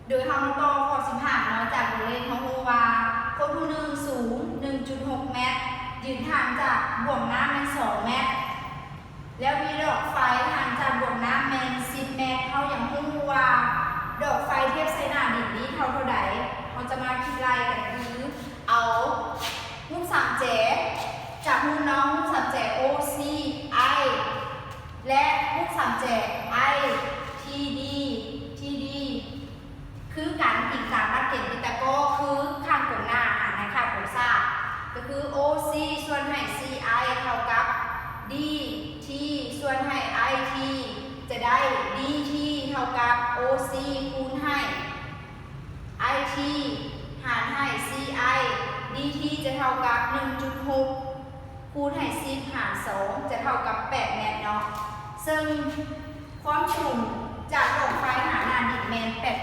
ໂດຍເຮົາມາຕໍ່ຂໍ້ສິບຫ້າເນາະ ຈາກບົດຮຽນເຮົາຮູ້ວ່າຄົນຜູ້ໜຶ່ງສູງໜຶ່ງຈຸດຫົກແມັດ ຢືນຫ່າງຈາກບ່ວງນ້ຳແມ່ນສອງແມັດ ແລ້ວມີດອກໄຟຫ່າງຈາກບ່ວງນ້ຳແມ່ນສິບແມັດ ເຮົາຢາກຮູ້ວ່າດອກໄຟທຽບໃສ່ໜ້າດິນນີ້ເທົ່າເທົ່າໃດ ເຮົາຈະມາຄິດໄລ່ກັນຄື ເອົາຮູບສາມແຈ ຈາກຮູບເນາະ ຮູບສາມແຈ ໂອຊີໄອ ແລະຮູບສາມແຈ ໄອທີດີ ທີດີ ຄືກັນອີງຕາມຫຼັກເກນປີຕາກໍ ຄືຂ້າງກົງໜ້າຫານໃຫ້ຂ້າງກົງຊ້າຍ ກໍຄືໂອຊີສ່ວນໃຫ້ຊີໄອເທົ່າກັບດີທີສ່ວນໃຫ້ໄອທີ ຈະໄດ້ດີທີເທົ່າກັບໂອຊີຄູນໃຫ້ໄອທີຫານໃຫ້ຊີໄອ ດີທີຈະເທົ່າກັບໜຶ່ງຈຸດຫົກ ຄູນໃຫ້ສິບຫານສອງ ຈະເທົ່າກັບແປດແມັດເນາະ ເຊິ່ງຄວາມສູງຈາກດອກໄຟຫາໜ້າດິນແມ່ນແປດ